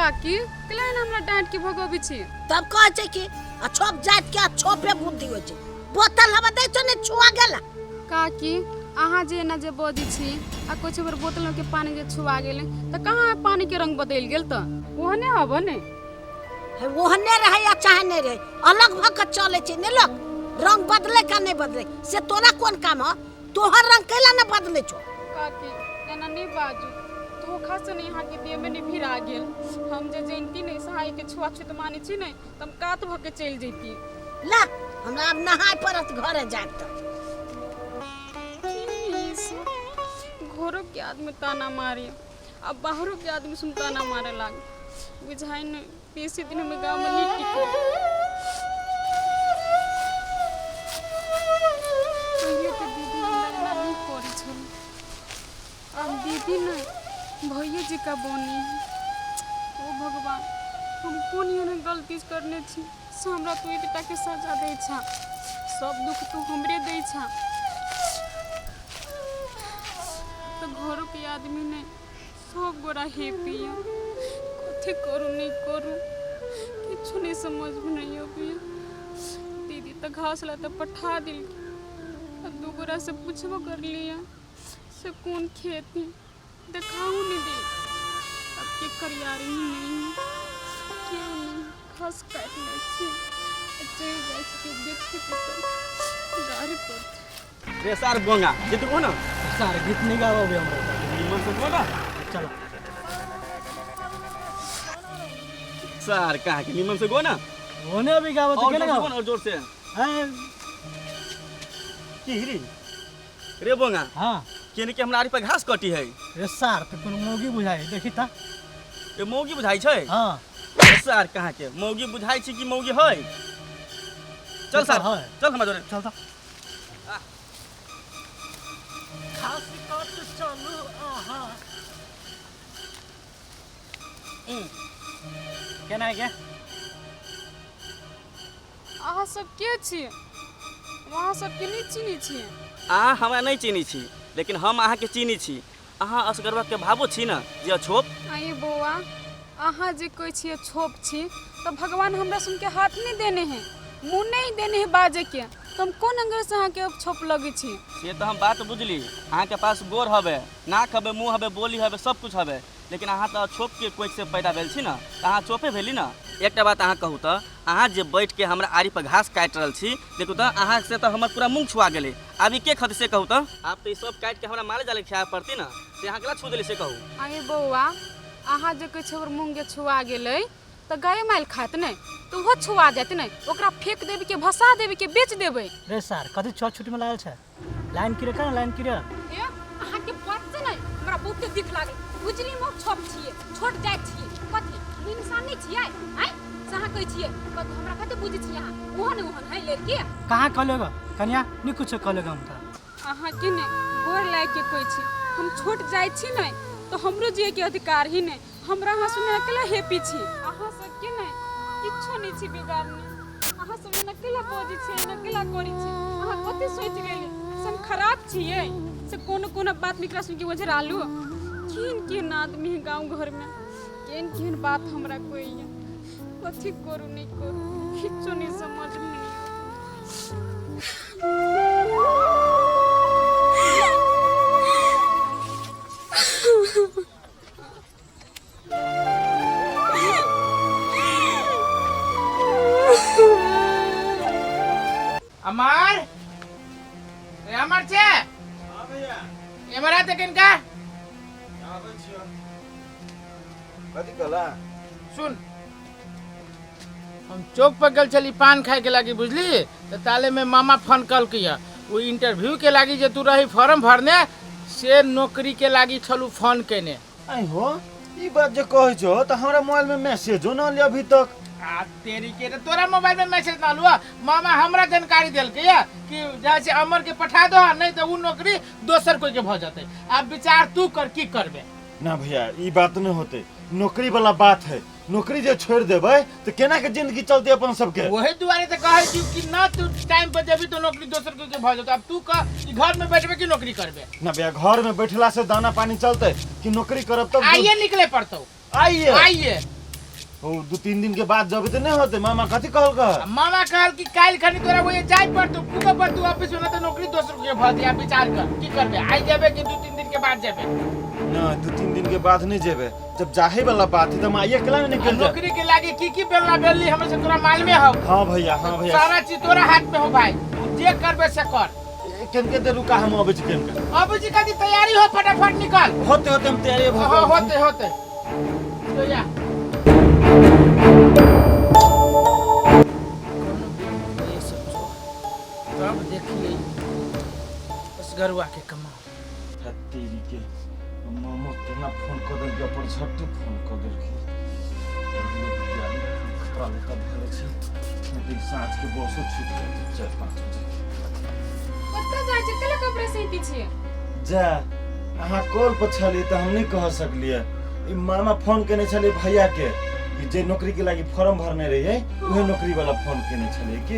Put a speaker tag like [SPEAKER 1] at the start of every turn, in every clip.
[SPEAKER 1] काकी केला एना हमरा डाँट के भगबै छी?
[SPEAKER 2] तब कहै छै कि अछोप जाति के अछोपे बुद्धि होइ छै। बोतल हवा दै छौ ने छुआ गेला।
[SPEAKER 1] काकी अहाँ जे एना जे बजै छी आ कुछ बेर बोतल के पानी जे छुआ गेलै तऽ कहाँ पानी के रंग बदलि गेल? तऽ ओहने हबे ने।
[SPEAKER 2] हे, ओहने रहै या चाहे नहि रहै, अलग भऽ कऽ चलै छै ने लोक। रंग बदले का नहि बदले से तोरा कोन काम ह? तोहर रंग कैला ने बदले छौ?
[SPEAKER 1] काकी एना नहि बाजू, धोखा से नहीं अहाँके देह में नहीं भिड़ा गेल। हम जे जैनती नहीं सहाय के छुआछूत मानै छी ने तऽ हम कात भऽ के चलि जैती।
[SPEAKER 2] ला हमरा आब नहाय पड़त घरे जायब तऽ।
[SPEAKER 1] घरों के आदमी ताना मारे, अब बाहरों के आदमी सुन ताना मारे लाग। बुझाइ नहीं बेसी दिन हम गाँव में नहीं टिकब। पहिले तऽ दीदी हमरा एना नहीं करै छल, आब दीदी नहीं भैये जकाँ बनी। ओ भगवान, हम कोन एहन गलती करने छी से हमरा तू एतेटा के सजा दै छा? सब दुख तू हमरे दै छा। तऽ घरों के आदमी नहीं सब गोरा हेपी। कथी करू नहीं करू किछु नहीं समझ में नहीं अबैया। दीदी तऽ घास ला तऽ पठा देलखिन, आ दू गोरा से पूछबो करलियै से कोन खेत है देखाओ नहीं दे। अब के करियारी ही नहीं है, केओ नहीं। घास काटि लै छी आ चलि जाइ छी, केओ देखते तऽ गारि पड़तै।
[SPEAKER 3] रे सार गोंगा जे तू ना।
[SPEAKER 4] सार गीत नहीं गाओ अभी हमरा।
[SPEAKER 3] निमन से गो ना।
[SPEAKER 4] चलो
[SPEAKER 3] सार कहाँ के निमन से गो ना।
[SPEAKER 4] ओने अभी गावत
[SPEAKER 3] और
[SPEAKER 4] के ना
[SPEAKER 3] जोर से गो
[SPEAKER 4] गाओ
[SPEAKER 3] ना, और जोर से।
[SPEAKER 4] हैं
[SPEAKER 3] की रे रे बोंगा?
[SPEAKER 4] हाँ।
[SPEAKER 3] केने के हमरा आरी पर घास कटी है?
[SPEAKER 4] रे सार तो कोनो मौगी बुझाई देखी ता।
[SPEAKER 3] ए मौगी बुझाई छै?
[SPEAKER 4] हाँ।
[SPEAKER 3] रे सार कहाँ के मौगी बुझाई छै कि मौगी है? चल सार
[SPEAKER 4] है।
[SPEAKER 3] चल हमरा जोरे।
[SPEAKER 4] चल ता। घास काट चलू। आहा केना है के?
[SPEAKER 1] अहाँ सब के छी? अहाँ सबके नहि चिन्है छियै।
[SPEAKER 3] अहाँ हमरा नहि चिन्है छी, लेकिन हम अहाँके चिन्है छी। अहाँ असगरवा के भावो छी ने जे अछोप।
[SPEAKER 1] अरे बौआ, अहाँ जे कहै छियै छोप छी, तऽ भगवान हमरा सुनके हाथ नहि देने है, मुँह नहीं देने है बाजे के, तऽ हम कोन अंगर से अहाँके छोप लगै छी?
[SPEAKER 3] से तऽ हम बात बुझली। अहाँके पास गोर हवे, नाक हवे, मुँह हवे, बोली हवे, सब कुछ हवे, लेकिन अहाँ तऽ छोप के कोख से पैदा भेल छी ने, तऽ अहाँ चोपे भेली ने। एकटा बात अहाँ कहू तऽ, अहाँ जे बैठ के हमरा आरी पर घास काटि रहल छी, देखू तऽ अहाँ से तऽ हमर पूरा मूँग छुआ गेलै। आब ई के खतै से कहू तऽ? आब तऽ ई सब काटि के हमरा माले जाले खाय पड़तै ने, से अहाँ केना छू देली से कहू?
[SPEAKER 1] अरे बौआ, अहाँ जे कहै छियै हमर मूँग जे छुआ गेलै, तऽ गाय माल खात नहि तऽ ओहो छुआ जायत नहि? ओकरा फेंक देबै के भसा देबै के बेच देबै?
[SPEAKER 4] रे सार कथी छुआ छुटी में लागल छै? लाइन किरे का लाइन किरे।
[SPEAKER 1] ए अहाँके बात से नहि हमरा बहुते दिख लागल। बुझली हम छोट छियै, छोट जाइत छियै, कथी हम इंसान नहि छियै? आँय से अहाँ कहै छियै कथी हमरा कते बुझै छियै अहाँ? ओहन ओहन है लड़की।
[SPEAKER 4] कहाँ कहलेगा कन्या? नहीं कुछ कहलेगा हम तो।
[SPEAKER 1] अहाँके नहि गोर लागि के कहै छी, हम छोट जाइत छी नहि तऽ हमरो जियैके अधिकार ही नहि। हमरा अहाँ सुने अकेला हेपी छी। अहाँ सबके नहि किछो नहि छी बिगाड़ने। अहाँ सब एना केला बजै छी, एना केला करै छी? अहाँ कथी सोचि गेली से हम खराब छियै से कोनो कोनो बात में एकरा सुनके ओझरालू? केहन केहन आदमी है गाँव घरमे, केहन केहन बात हमरा कहैया। कथी करू नहीं करू किछो नहीं समझ में नहीं।
[SPEAKER 5] अमर रे, अमर छे? एमहर आते किनका।
[SPEAKER 6] कथी कहला?
[SPEAKER 5] सुन, हम चौक पर गेल छली पान खाए के लागी, बुझली? तऽ ताले में मामा फोन कलकै है, ओ इंटरव्यू के लागी जे तू रही फॉर्म भरने, से नौकरी के लागी छलू फोन केने।
[SPEAKER 6] आई हो, ई बात जे कहै छो तऽ हमरा मोबाइल में मैसेजो न आयल अभी तक।
[SPEAKER 5] आ तेरी के रे, तोरा मोबाइल में मैसेज ना लुआ? मामा हमरा जानकारी देलकै या कि जैसे अमर के पठा दो, नहीं तो उ नौकरी दोसर कोई के भ जतै। आब विचार तू कर की करबे।
[SPEAKER 6] ना भैया, ई बात नहीं होते, नौकरी वाला बात है। नौकरी जे छोड़ देबै तऽ केना के जिंदगी चलते अपन सबके?
[SPEAKER 5] वही दुआरे तऽ कहै छी कि ना तू टाइम पर जेबी तो नौकरी दोसर कोई के भ जतौ। आब तू कह कि घर में बैठबे कि नौकरी करबे?
[SPEAKER 6] ना भैया, घर में बैठला से दाना पानी चलते कि नौकरी करब तब?
[SPEAKER 5] आइए निकले पड़तौ।
[SPEAKER 6] आइए?
[SPEAKER 5] आइए।
[SPEAKER 6] हो 2-3 दिन के बाद जबे तऽ नहि होतै। मामा कथी कहलकै?
[SPEAKER 5] आ मामा कहल कि काल्हि खनी तोरा वही जाय पड़तौ, पुगे पड़तौ ऑफिस में, ना तो नौकरी दोसर के भऽ दिया। विचार कर की करबे, आइ जेबे कि 2-3 दिन के बाद जेबे?
[SPEAKER 6] नहि, 2-3 दिन के बाद नहि जेबै। जब जाहे वाला बात है तऽ हम आइए केला ने
[SPEAKER 5] आ
[SPEAKER 6] निकल जाए।
[SPEAKER 5] नौकरी के लागी की की बेलना बेलनी हमें से तोरा मालूमे हो।
[SPEAKER 6] हाँ भैया, हाँ भैया,
[SPEAKER 5] सारा चीज तोरा हाथ में हो भाई, तू जे करबे से कर।
[SPEAKER 6] केनके दे रुका, हम अबै छी केनके।
[SPEAKER 5] अबू जी कदी तैयारी हो, फटाफट निकल।
[SPEAKER 6] होते होते हम तैयारी भऽ
[SPEAKER 5] हाँ
[SPEAKER 6] गेल।
[SPEAKER 5] होते होते तो या ये सब जो तब देखिए बस गरुआ के कमाल।
[SPEAKER 6] तेरी के मामा केना फोन कऽ देलकै, अपन झट्टे फोन कऽ देलकै। कपड़ा लत्ता धरे छी, नहि तऽ ई साँझ के बसो छूटि जेतै 4-5 बजे।
[SPEAKER 1] कतऽ जाइ छी? केला कपड़ा सीती छियै?
[SPEAKER 6] जा, अहाँ कॉल पर छलियै तऽ हम नहि कह सकलियै। ई मामा फोन केने छलियै भैया के कि जे नौकरी के लागी फॉर्म भरने रहियै उहे नौकरी वाला फोन केने छलियै कि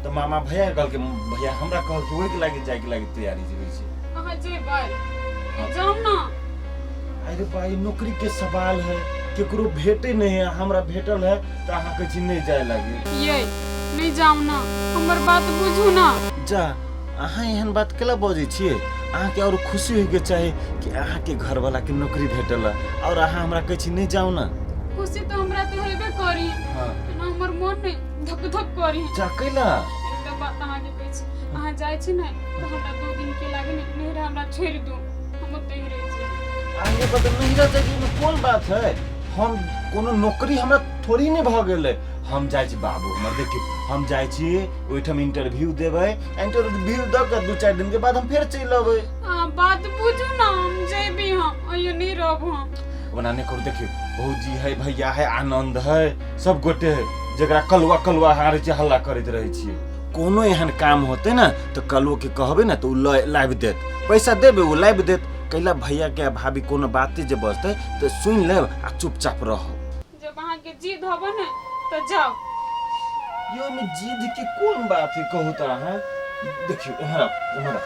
[SPEAKER 6] तऽ मामा भैया के कहलकै, भैया हमरा कहलकै ओहि के लागी जाय के लागी तैयारी होइ छै।
[SPEAKER 1] अहाँ जेबै? जाउ ना।
[SPEAKER 6] अरे भाई, नौकरी के सवाल है, केकरो भेटे नहीं है, हमरा भेटल है तऽ अहाँ कहै छी नहि जाय लागी।
[SPEAKER 1] ये नहीं जाउ ना, हमर बात बुझू ना।
[SPEAKER 6] जा, अहाँ एहन बात केला बजै छियै? अहाँके और खुशी होइके चाही कि अहाँके घरवाला के नौकरी भेटल है और अहाँ हमरा कहै छी नहि जाउ ना।
[SPEAKER 1] खुशी तो हमरा तो हेबे करी।
[SPEAKER 6] हाँ।
[SPEAKER 1] ना हमर मन ने धक धक करी।
[SPEAKER 6] जा, कैला?
[SPEAKER 1] एकटा बात अहाँके कहै छी, अहाँ जाइ छी ने तऽ हमरा 2 दिन के लागे ने नैहरा हमरा छोड़ि दू, हम ओतहि रहि छी।
[SPEAKER 6] आगे बता, नैहरा जाइके मे कोन बात है? हम कोनो नौकरी हमरा थोड़ी नहि भऽ गेलै। हम जाइ छी बाबू हमर, देखियौ हम जाइ छी ओहिठाम इंटरव्यू देबै, इंटरव्यू दऽ कऽ 2-4 दिन के बाद हम फेर चलि अबै।
[SPEAKER 1] अहाँ बात बुझू ना, हम जेबी, हम अइयो नहीं रहब हम।
[SPEAKER 6] ओना नहि करू। देखियौ भौजी है, भैया है, आनंद है, सब गोटे है, जकरा कलुआ कलुआ हारै छै हल्ला करैत रहै छियै। कोनो एहन काम होतै ने तऽ कलुओ के कहबै ने तऽ ओ लाबि देत, पैसा देबै ओ लाबि देत। कैला भैया के भाभी कोनो बाते जे बजतै तऽ सुनि लेब आ चुपचाप रहब।
[SPEAKER 1] जब अहाँके जिद हबे ने तऽ जाउ।
[SPEAKER 6] यो में जिद के कोन बात है कहू तऽ अहाँ? देखियौ एम्हर आउ, एम्हर आउ।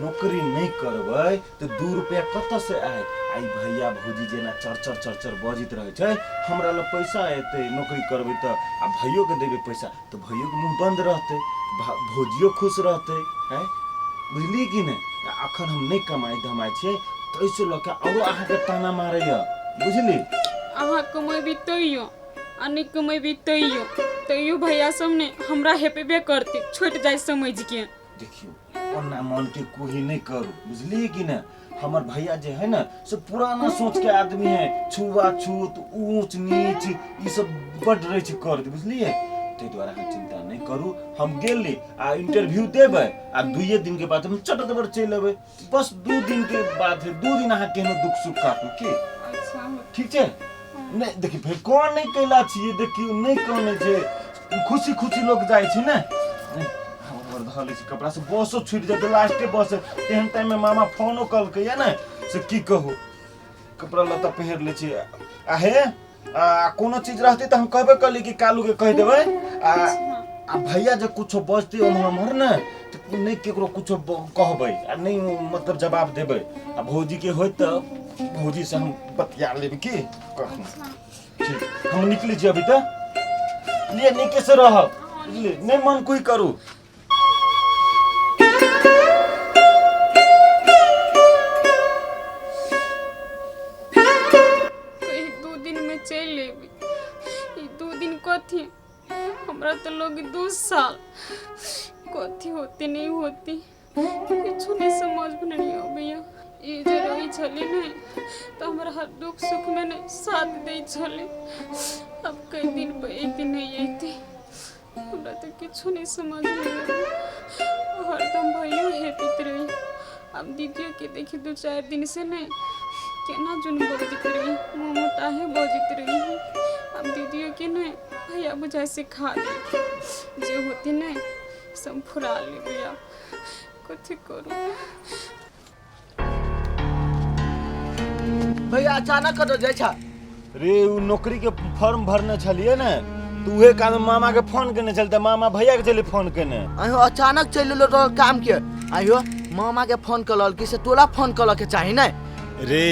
[SPEAKER 6] नौकरी नहि करबै तऽ 2 रुपया कतऽ से आयत? आ ई भैया भौजी जेना चर चर चर चर बजैत रहै छै, हमरा लग पैसा एतै नौकरी करबै तऽ, आ भैयो के देबै पैसा तऽ भैयो के मुँह बंद रहतै, भौजियो खुश रहतै। आँय बुझलियै कि नहि? आ अखन हम नहि कमाइ धमाइ छियै ताहिसँ लऽ कऽ आरो अहाँके ताना मारैया, बुझली?
[SPEAKER 1] अहाँ कमेबी तैयो आ नहि कमेबी तैयो, तैयो भैया सब ने हमरा हेपेबे करते, छोटि जाइ समझ के।
[SPEAKER 6] देखियौ ओना मन के कोही नहि करू, बुझलियै कि नहि? हमर भैया जे है ने से पुराना सोच के आदमी है, छुआ छूत ऊंच नीच ई सब बड रहै छै कर, बुझलियै? ताहि दुआरे अहाँ चिंता नहि करू, हम गेली आ इंटरव्यू देबै आ 2 दिन के बाद हम चट दबर चलि अबै। बस 2 दिन के बाद है, 2 दिन अहाँ केहनो दुख सुख काटू की।
[SPEAKER 1] अच्छा
[SPEAKER 6] ठीक छै? नहि देखी फेर कोन नहि कैला छियै, देखियौ नहि कहने छै, खुशी खुशी लोक जाइ छै ने। हमर धऽ लै छी कपड़ा से बसो छूटि जेतै, लास्टे बस है। तेहन टाइम में मामा फोनो कलकै या ने से की कहू, कपड़ा लत्ता पहिर लै छी। आ हे आ कोनो चीज रहतै तऽ हम कहबे करली कि कालू के कहि देबै। आ आ भैया जे कुछो बजतै ओम्हर ओम्हर ने तऽ नहि केकरो कुछो कहबै आ नहि मतलब जवाब देबै। आ भौजी के होइत तऽ भौजी से हम बतिया लेब की कहू। ठीक, हम निकलै छी अभी तऽ, लिए नीके से रहब, बुझलियै? नहि मन कोई करू।
[SPEAKER 1] कहीं 2 दिन में चलि अयबै। ई 2 दिन कथी, हमरा तऽ लोग 2 साल कथी होते नहीं होते किछु नहीं समझ में नहीं अबैया। ई जे रहै छलै ने तऽ हमरा हर दुख सुख में ने साथ दै छलै, अब कई दिन पर अयती नहीं अयती, हमरा तऽ किछु नहीं समझ में अबैया। हरदम भैयो हेपित रही, अब दीदियों के देखी 2-4 दिन से नहीं केना जुन बजैत रही, मुँह मोटाहे बजैत रही। अब दीदियों के नहीं भैया बुझाइ सिखा दे, जे होती नहीं सब फुरा लेबै। आब कथी करू?
[SPEAKER 7] भैया अचानक कतऽ जाइ छा?
[SPEAKER 6] रे उ नौकरी के फॉर्म भरने छलियै ने तऽ उहे काम मामा के फोन केने छल तऽ मामा भैया के छलै फोन केने।
[SPEAKER 7] आइयो अचानक चलि एलो तोहर काम के, आइयो मामा के फोन कलल कि से तोरा फोन कलऽ के चाही ने?
[SPEAKER 6] रे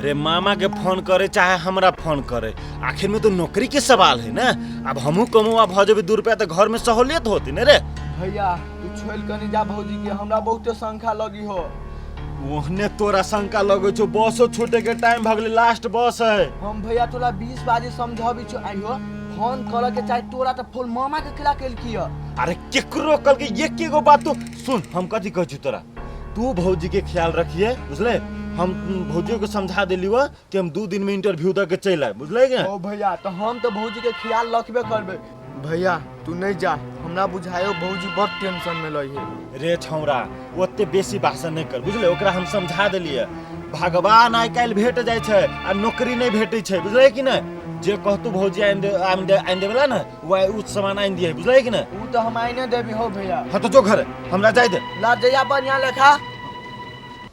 [SPEAKER 6] रे मामा के फोन करे चाहे हमरा फोन करे, आखिर में तो नौकरी के सवाल है ना। अब हमहू कमौआ भऽ जेबै 2 रुपया तऽ घर में सहूलियत होती ने रे।
[SPEAKER 7] भैया, तू छोड़ कनी जा भौजी के, हमरा बहुते शंका लगी हो।
[SPEAKER 6] ओहने तोरा शंका लगै छौ। बसो छूटे के टाइम भऽ गेलै, लास्ट बस है।
[SPEAKER 7] हम भैया तोरा 20 बाजे समझाबी छौ। आइयो फोन करे के चाहे तोरा, तऽ फोन मामा के केला केलकी है?
[SPEAKER 6] अरे केकरो कल के एके गो बात तो सुन। हम कथी कहै छी तोरा, तू भौजी के ख्याल रखिए, बुझले? हम भौजियो के समझा देली हो कि हम 2 दिन में इंटरव्यू दऽ के चलि आयब, बुझले के?
[SPEAKER 7] ओ भैया, तऽ हम तऽ भौजी के ख्याल रखबे करबै। भैया, तू नहीं जा, हमरा बुझायो भौजी बड़ टेंशन में लई है।
[SPEAKER 6] रे छौड़ा, ओते बेसी भाषण नहि कर, बुझले? ओकरा हम समझा देलियै। भगवान आइ काल्हि भेट जाइ छै आ नौकरी नहि भेटै छै, बुझले कि नहि? जे कहतू भौजी आनि दे, आनि दे, आनि देवला ने ओ सामान आनि दिए, बुझले कि नहि?
[SPEAKER 7] ऊ तऽ हम आइने देबी हो भैया।
[SPEAKER 6] हाँ, तो जो घर, हमरा जाय दे।
[SPEAKER 7] ला जइया बढ़िया लेखा।